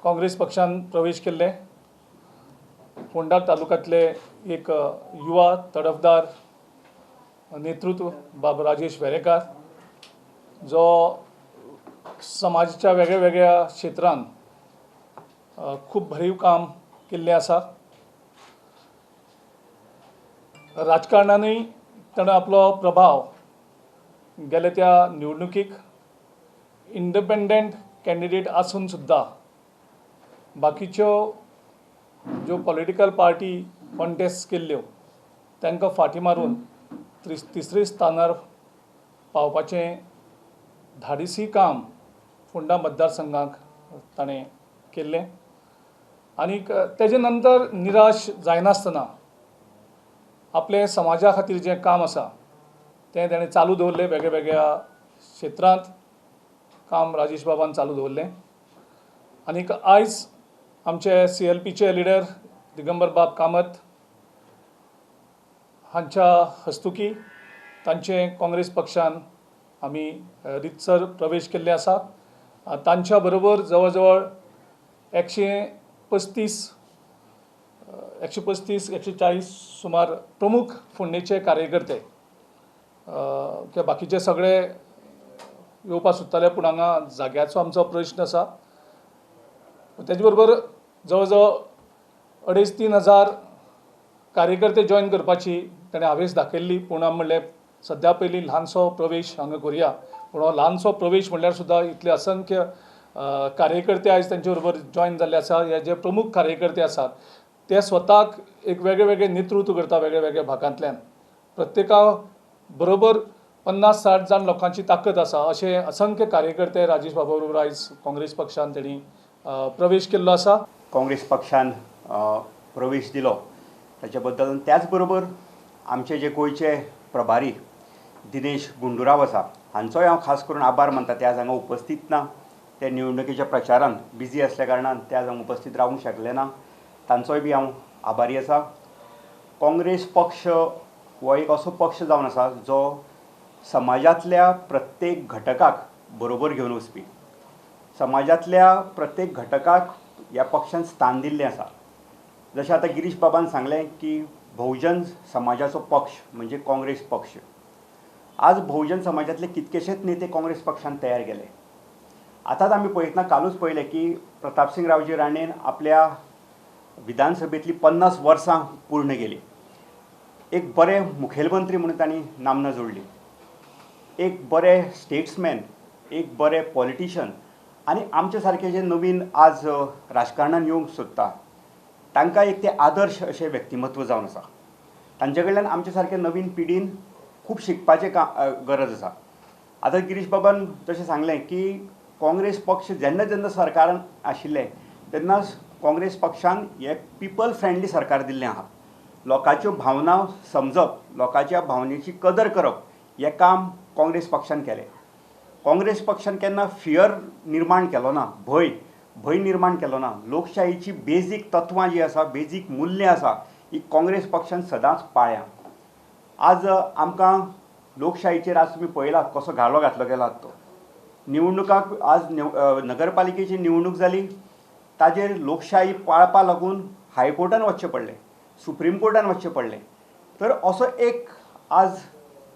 काँग्रेस पक्षान प्रवेश केल्ले। फोंडा तालुक्यांतले एक युवा तडफदार नेतृत्व बाब राजेश वेरेंकार जो समाजाच्या वेगळ्या वेगळ्या क्षेत्रान खूब भरीव काम केल्लें आसा। राजकारणानूय ताणें आपलो प्रभाव गेले त्या निवडणुकीक इंडिपेंडंट कॅन्डिडेट आसून सुद्दां बाकीच्यो ज्यो पॉलिटिकल पार्टी कॉन्टेस्ट केल्ल्यो तांकां फाटीं मारून तिसरे स्थानार पावपाचें धाडसी काम फोंडा मतदारसंघाक ताणें केल्लें। आनीक तेजे नंतर निराश जायनासतना आपले समाजा खातीर जें काम आसा तें ताणें चालू दवरलें। वेगळ्या वेगळ्या क्षेत्रांत काम राजेश बाबान चालू दवरलें। आनीक आयज आमचे CLPचे लिडर दिगंबर बाब कामत हांच्या हस्तुकी तांचे काँग्रेस पक्षान आमी रितसर प्रवेश केल्ले आसा। तांच्या बरोबर जवळ जवळ 135 140 सुमार प्रमुख फोंडेचे कार्यकर्ते किंवा बाकीचे सगळे येवपाक सोदताले, पूण हांगा जाग्याचो आमचो प्रश्न आसा। तेजे बरोबर जवळ जवळ 2.5-3 हजार कार्यकर्ते जॉयन करपाची ताणें हावेस दाखयल्ली, पूण आमी म्हणलें सद्या पयलीं ल्हानसो प्रवेश हांगा करुया। पूण हो ल्हानसो प्रवेश म्हणल्यार सुद्दां इतले असंख्य कार्यकर्ते आयज तांचे बरोबर जॉयन जाल्ले आसा। हे जे प्रमुख कार्यकर्ते आसात ते स्वताक एक वेगळे वेगळे नेतृत्व करता वेगळे वेगळे भागांतल्यान, प्रत्येका बरोबर 50-60 जाण लोकांची ताकद आसा। अशे असंख्य कार्यकर्ते राजेश बाबा बरोबर आयज काँग्रेस पक्षान तेणी प्रवेश केल्लो आसा। काँग्रेस पक्षान प्रवेश दिलो ताचे बद्दल, त्याच बरोबर आमचे जे गोंयचे प्रभारी दिनेश गुंडूराव आसा हांचोय हांव खास करून आभार मानता। ते आज हांगा उपस्थित ना, ते निवडणुकीच्या प्रचारान बिजी आसल्या कारणान ते आज हांगा उपस्थित रावूंक शकले ना, तांचोय बी हांव आभारी आसा। काँग्रेस पक्ष हो एक असो पक्ष जावन आसा जो समाजांतल्या प्रत्येक घटकाक बरोबर घेवन वचपी, समाजांतल्या प्रत्येक घटकाक ह्या पक्षान स्थान दिल्लें आसा। जशें आतां गिरीश बाबान सांगलें की बहुजन समाजाचो पक्ष म्हणजे काँग्रेस पक्ष। आज बहुजन समाजांतले कितकेशेच नेते काँग्रेस पक्षान तयार केले। आतांच आमी पळयतना कालूच पळयलें की प्रतापसिंग रावजी राणेन आपल्या विधानसभेंतली 50 वर्सां पूर्ण केली। एक बरे मुखेलमंत्री म्हणून तांणी नामना जोडली, एक बरे स्टेट्समॅन, एक बरे पॉलिटिशन आनी आमचे सारके जे नवीन आज राजकारणान येवंक सोदता तांकां एक ते आदर्श अशें व्यक्तिमत्व जावन आसा। तांचे कडल्यान आमचे सारके नवीन पिढीन खूब शिकपाचें गरज आसा। आतां गिरीश बाबान जशें सांगलें की काँग्रेस पक्ष जेन्ना जेन्ना सरकारान आशिल्लें तेन्ना काँग्रेस पक्षान हें पिपल फ्रेंडली सरकार दिल्लें आहा। लोकांच्यो भावना समजप, लोकांच्या भावनेची कदर करप हें काम काँग्रेस पक्षान केलें। काँग्रेस पक्षान केन्ना फियर निर्माण केलो ना, भंय निर्माण केलो ना। लोकशाहीची बेजीक तत्वां जी आसा, बेजीक मूल्यां आसा, ही काँग्रेस पक्षान सदांच पाळ्या। आज आमकां लोकशाहीचेर आज तुमी पळयला कसो घालो घातलो गेला तो। निवडणुकाक आज नगरपालिकेची निवडणूक जाली, ताजेर लोकशाही पाळपा लागून हायकोर्टान वचचें पडलें, सुप्रीम कोर्टान वचचें पडलें। तर असो एक आज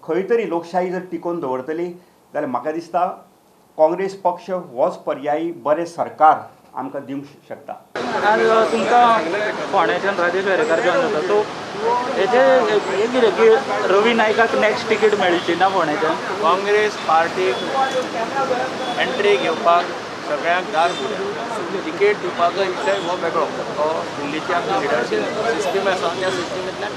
खंय तरी लोकशाही जर टिकोवन दवरतली जाल्यार म्हाका दिसता काँग्रेस पक्ष होच पर्यायी बरें सरकार आमकां दिवंक शकता। आज तुमकां फोंड्याच्यान राजेश वेरेंकार जॉयन जाता, सो हेजे हें कितें की रवी नायकाक नेक्स्ट तिकीट मेळची ना फोंड्याच्यान? काँग्रेस पार्टीक एंट्री घेवपाक सगळ्यांक दार उगडे, तिकेट दिवपाचो विशय हो वेगळो, तो दिल्लीची आमची लिडरशीप सिस्टीम आसा त्या सिस्टिमेंतल्यान